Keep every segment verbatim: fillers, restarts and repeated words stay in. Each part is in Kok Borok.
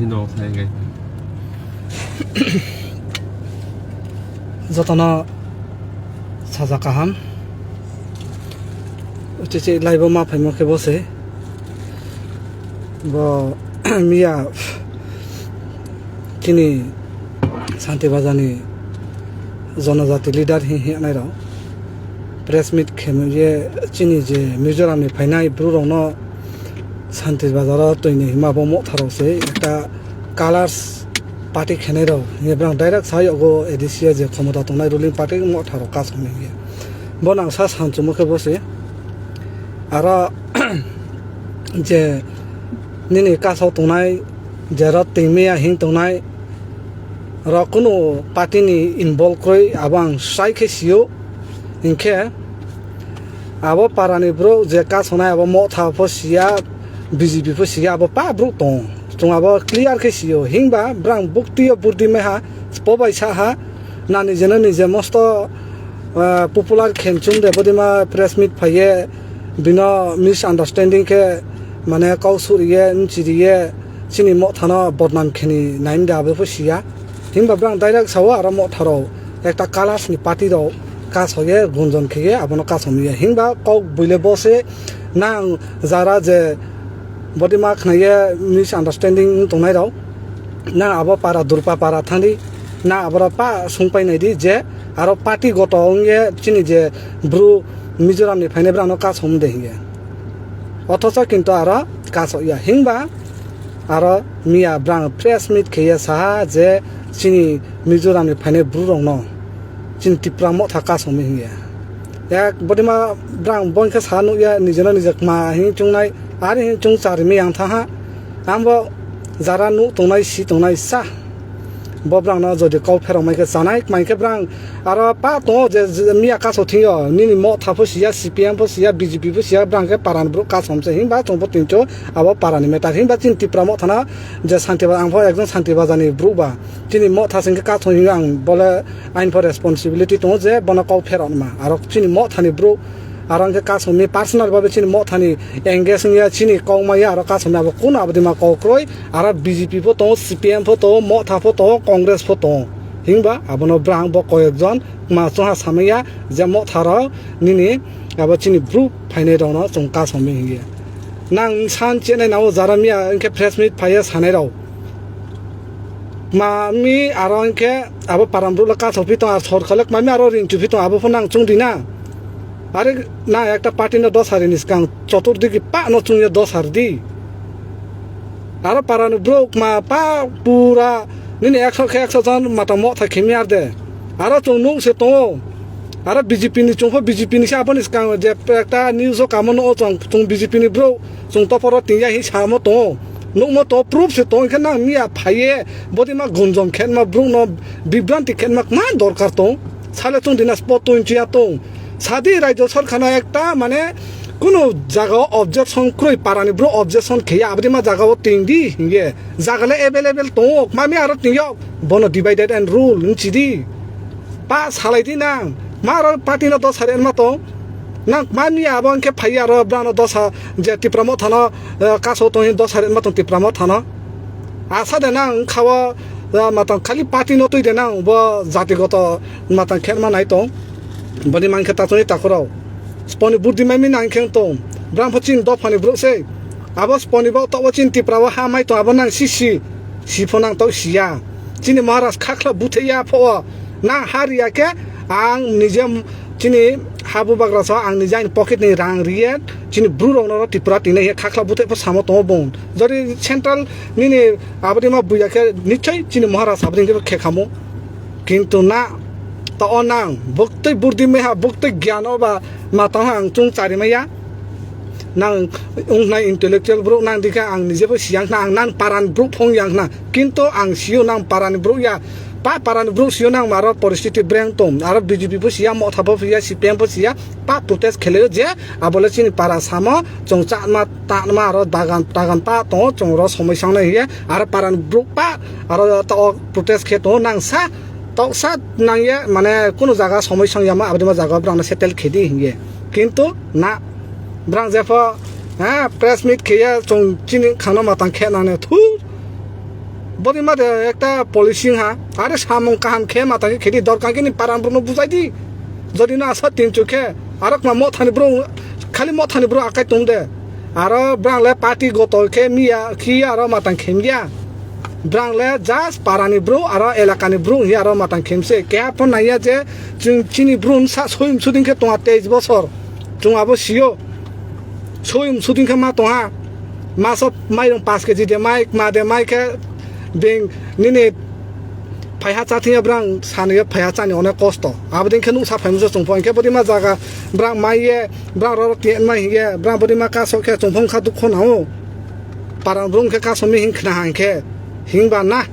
Hino sai gai. Jotono saja kaham. Uchichi laibo ma phaimo khe bo se. Bo miya chini Santi Bazar ni Jonojati leader hi hi nai rok press meet khe ye chini je Mizoram ni phainai bru rok no Santi Bazar o twi ni hima bo motha rok se ekta colors party khenai rok, hingke borang direct sa yago A D C o je khomota tongnai ruling party motha rok kasong ni hingke. Bo nang sa sanchumo khe bo se. Aro je nini kasao tongnai, je rot tingmiya hing tongnai, rok kunu party ni involve kroi, abo ang sai khe sio. Hingke abo para ni borok je kasonai abo motha pho siya, B J P pho siya, abo pa borok tongo. Chwng abo clear khe sio. Hingba borang bukti o burdi meha, po bai sa ha, na nije no nije mosto, ah, popular khenchum de bodima press meet phaiye, bino misunderstanding khe, mane kau suriye, nchiriye, chini mothano bodnam kheni naimda abo pho siya. Himba borang direct sao aro motharok ekta colors ni party rok kasoye gunjon kheye abono kasomya. Himba kok buile bose nang jara je bodima khnaye misunderstanding wng tongnai rok, nang abo para durpa para thangdi, nang aboro pa sungpai naidi je aro party goto wngye chini je bru Mizoram ni phainai borano kasom de hinye. Othocho kintu aro kasokya. Himba aro miya brang press meet kheye saha je chini Mizoram ni phainai bru rokno chini Tipra motha kasomwi hinye. Yak bodima brang bonkhe sa nukya nijeno nije kma hin chungnai, ari hin chung charimi yang thaha. Ambo jara nuk tongnai si tongnai sa. Bo brang no jodi kau pherok mai khe chanai mai khe brang aro pa tongo je, je miya kaso thingyo nini motha pho siya, C P M pho siya, B J P pho siya, brang khe para ni borok kasom se himba chwng bo tincho abo para ni matter himba chini Tipra motha na je Santi Bazar ang pho ekjon Santi Bazar ni borok ba chini motha sing khe kaso hinyo ang bole ain pho responsibility tongo je bono kau pherok ma aro chini motha ni borok aro hingke kasomni personal babe chini mothani engage wngya chini kok maya aro kasomni abo kuno abodima kok kroi aro B J P pho tongo, C P M pho tongo, motha pho tongo, Congress pho tongo. Himba abono brang bo koyekjon ma chongha samaya je motharok nini abo chini bru phainai rokno chwng kasomni hingye. Nang san chenai nao jara miya hingke press meet phaiya sanai rok. Mami aro hingke abo param bru le kasophi tong ar sor khalek mami aro ring chuphi tong abo pho nang chungdi na. Are na ekta party no dos hari ni skang chotur digi pa no chungya dos hari di. Aro para no bro ma pa pura nini ekso khe ekso jon mata mo tha khemi ar de. Aro chung nuk se tongo. Aro B J P ni chungpho B J P ni se aboni skang je ekta news o kamo no o chung, chung B J P ni bro chung toporo tingya hi samo tongo. Nukmo to proof se tong khe nang miya phaiye bodima gunjom khenma bruk no bibranti khenma ma dorkar tong. Sale tong dina spot tong chiya tong. Sadi rajyo sarkar no ekta mane kuno jaga o objection kroi para ni bro objection kheya abodima jaga o ting di hinge jaga le available tongo mami aro tingyo bono divided and rule nchidi. Pa salai di nang. Ma aro party no dos hari ma tong. Nang ma ni abo hingke phai aro brano dos ha je Tipra motha no, eh, kaso tong dos hari ma tong Tipra motha no. Asa de nang khawa, eh, matang khali party no twi de nang bo jati goto matang khen ma nai tong. Boni mang khe ta tong ta khoro. Sponi burdi mai mi nang khe tong. Bram pho chin dopha ni bro se. Abo sponi bo to chin Tipra o ha mai tong abo nang si si. Si pho nang to siya. Chini Maharaj khakhla buthe ya pho o. Nang ha riya khe ang nije chini habu bagra so ang nije ani pocket ni rang riye chini bru rok no Tripura tini he khakhla buthe pho samo tongo bong. Jodi central nini abodi ma buya khe nichoi chini Maharaj abodi khe khe khamo. Kintu na to o nang buktui burdi meha buktui gyan o ba ma tong ang chung chari maya. Nang wngnai intellectual bro nang dikha ang nije pho siyang na ang nang paran bro phong yang na. Kintu ang siyo nang parani bro ya. Pa parani bro siyo nang maro poristiti breng tong. Aro B J P bo siya, Motha bo siya, C P M bo siya. Pa protest khele je abole chini para samo chong chama tanma aro dagan tagan pa tongo chong ro somoi sangnai hiye. Aro parani bro pa aro to protest khe tongo nang sa toksa nang ye mane kunu jaga somoi sang yama abdima jaga brang settle khedi hiye. Kintu na brang jepho ha press meet khiya chong chini khana matang khe nane thu. Body ma de ekta policy ha. Are samung kaham khe mata khe khedi dorkar khe ni paran bro no bujai di. Jodi na asa tin chu khe aro kma mothani bro khali mothani bro akai tung de. Aro brang le party goto khe miya khi aro matang khem ya. Brang le just parani bro aro elakani bro hi aro matang khem se. Khe aphon naiya je chwng chini bro sa soyum suding khe tonga teis bosor. Chwng abo sio. Soyum suding khe ma tongha. Maso mairung paanch K G de mai, ma de mai khe beng nini phaiha chathing ya brang sani ya phaiha chani onek kosto. Abodin khe nuksa phai musa chwng phone khe bodi ma jaga brang mai ye, brang roro tiyan mai ye, brang bodi ma kaso khe chwng phone kha dukho nao. Parang brum khe kaso mi hing khna hang khe hing ba na.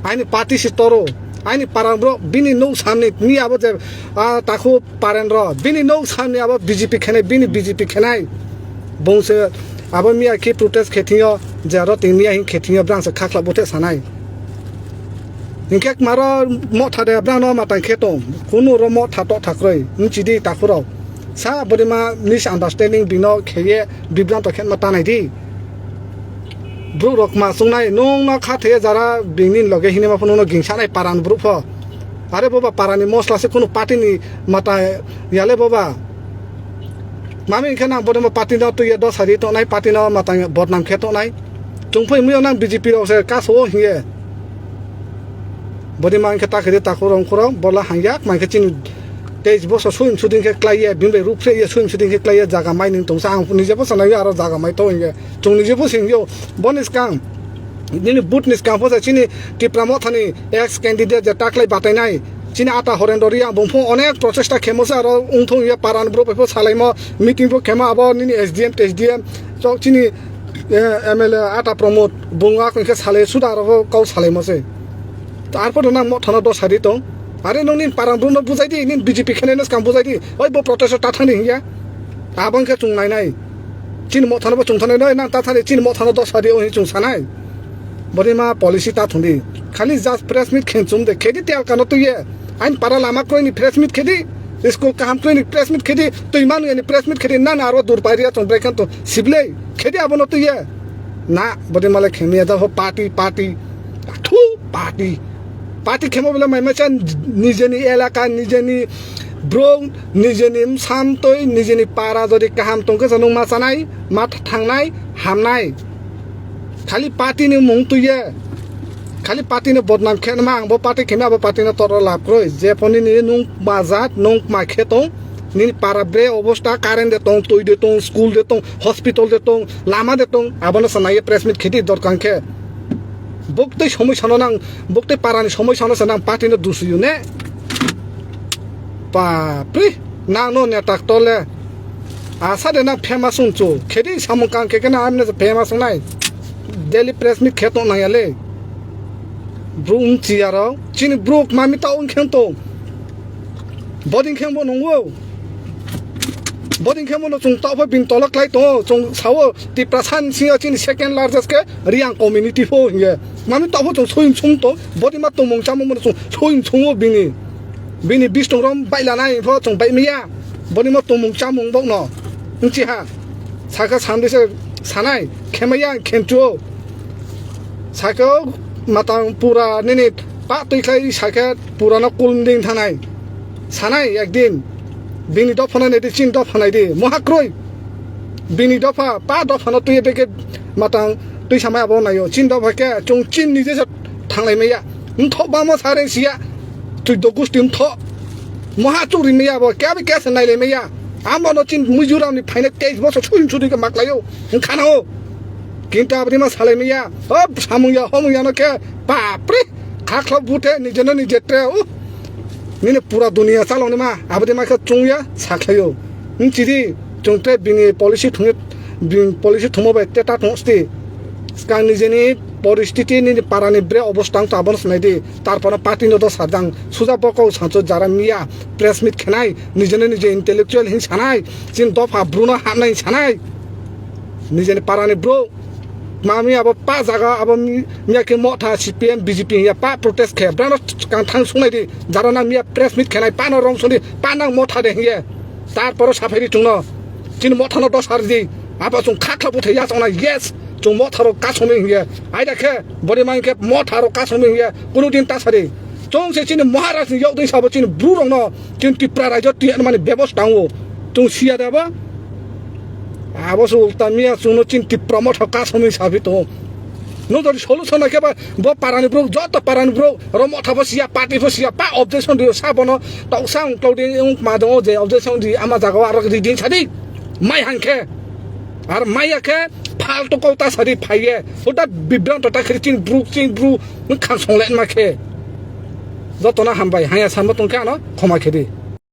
Aini party si toro. Aini parang bro bini nuk samni mi abo je, ah, takhu Paren ro, bini nok samni abo B J P khenai, bini B J P khenai. Bungse abo miya ki protest khe thingyo, je aro tini miya hin khe thingyo, brang se khakla bothe sanai. Hinkhe maro motha de brang no matang khe tong, kunu ro motha to thakroi, nchidi takhuro. Sa bodi ma misunderstanding bino kheye bibranto khe ma tanai di. Borok rok ma chungnai, nwng no kha theye jara bini loge hinima phano no gingsanai paran borok pho. Are boba parani mosla se kunu party ni mata yale boba. Mami hinkhe nang bono party no tuye dosari tongnai, party no mata bodnam khe tongnai. Chungphai muyo nang B J P rok se kaso hinye. Bodi mang khe ta khe ta khurong khurong bola hangyak mang khe chini teis bosor suim suding khe klaiye, bini bai rupre ye suim suding khe klaiye, jaga mai ning tongsa ang nije bosa nai aro jaga mai to hinye. Chwng nije bo singyo, boni skang, nini but ni skang posa chini Tipra Mothani ex candidate je taklai batainai, chini ata Horendra Reang bung phung onek prochesta khemo se aro wngthung ya paran bro bai pho salaimo, meeting pho khemo abo nini S D M, T S D M, chok chini, eh, M L A ata Pramod bung akon khe salai suda aro kau salaimo se. Arpor nang Mothano dosari tong, are nong nini paran bro no bujai di, nini B J P khene no skang bujai di, oi bo protest ta thani hiya, abang khe chwng nai nai. Chini Mothano bo chwng thani noi, nang ta thani chini Mothano dosari o hi chwng sanai. Bodi ma policy ta thung di. Khali just press meet khen chum de. Khedi tel kano tuye. Ain para lama kroi ni press meet khedi. School kaham kroi ni press meet khedi. Tui man ni press meet khedi. Nan aro dur pairi ya chwng break khan to siblei. Khedi abono tuye. Na, bodi ma le khen ni da ho party, party. Thu, party. Party khemo bole mai ma chan nijeni elaka, nijeni bro, nijeni msam toi, nijeni para jodi kaham tongkhe sa nung ma chanai, ma thangnai, hamnai. Khali party ni mung tuye. Khali party ni bodnam khenma ang bo party khema abo party no toro lab kroi. Je phone ni nung majat, nung ma khe tong, nini para bre obosta, current de tong, tui de tong, school de tong, hospital de tong, lama de tong, abono sanai press meet khedi dorkar khe. Bukti somoi sano nang, bukti parani somoi sano sa nang party no dusuyu ne. Bapre, nang no netak tole. Asa de nang famous ungchu. Khedi samung kang khe kena amne famous nai. Daily press meet khe tong nang yale. Bro ungchi aro. Chini bro mami ta ung khen tong. Boding khe bo nungo. Boding khe bo no chung ta pho bin tolak lai to. Chung sao Tiprasa ni singa chini second largest khe Reang community pho hinge. Mami ta pho chung soim sum to. Bodi ma tomung chamung mo chung soim sum o bini. Bini bistung rom bai la nai pho chung bai miya. Boni mo tomung chamung bok no. Nchi ha. Saka samdi se sanai. Khemaya khentu. Saka matang pura nini pa tui khlai saka pura no kulmding thanai. Sanai ekdin. Bini dopha nai di chin dopha nai di. Mohakroi. Bini dopha, pa dopha no tui beke matang tui samai abo nayo. Chin dopha ke chung chin ni je thanglai maya. Mtho ba mo sare siya. Tui do gusti mtho. Moha churi maya abo. Kya be kya se nai le maya. Amo no chin Mizoram ni phaine teis bosor suin suri ke maklayo. Khana o. Kintu abri ma salai maya. O samung ya homung ya no ke. Bapre. Khakhlok bute nijeno nijetre. Uh. Nini pura dunia chaloni ma, abodi ma khe chungya sakhlaio. Nchidi chungte bini policy thungwi, bini policy thungma bai teta thungsti. Skang nijeni poristiti nini parani bre obostang to abono swnai di. Tarpano party no do sajang. Suja bokol sancho jara miya press meet khenai. Nijeno nije intellectual hin sanai. Chin dopha bruno hanai sanai. Nijeni parani bro. Mami abo pa jaga abo mi-, miya khe motha C P M B J P ya pa protest khe brano kang thang sungnai di jaro na miya press meet khenai pa no rong suni pa nang motha de hiye. Tar poro saphai di chungno. Chini motha no dos har di. Abo chung kha kha buthe ya chongna yes. Chwng motha rok kasomwi hinkhe, aida khe bori man khe motha rok kasomwi hinkhe kunu din ta sadi. Chwng se chini Maharaj ni yok din sabo chini bru rok no chini Tripura rajyo twi mani bebosta wngo. Chwng siya da ba? Abo se ulta miya chwng no chini Tripura motha kasomwi sabi tongo. No jodi solution na khe ba bo parani bru joto parani bru ro motha bo siya party bo siya pa objection di sabo no toksa ung klodi ung ma dongo je objection di ama jaga o aro di din sadi. Mai hangkhe. Ar maya khe phaltu kok ta sadi phaiye. Huda bibranto ta khiri chini bru, chini bru, nwng khan songle ma khe. Jotono hambai, haya sanbo tongkhe ano khoma khedi.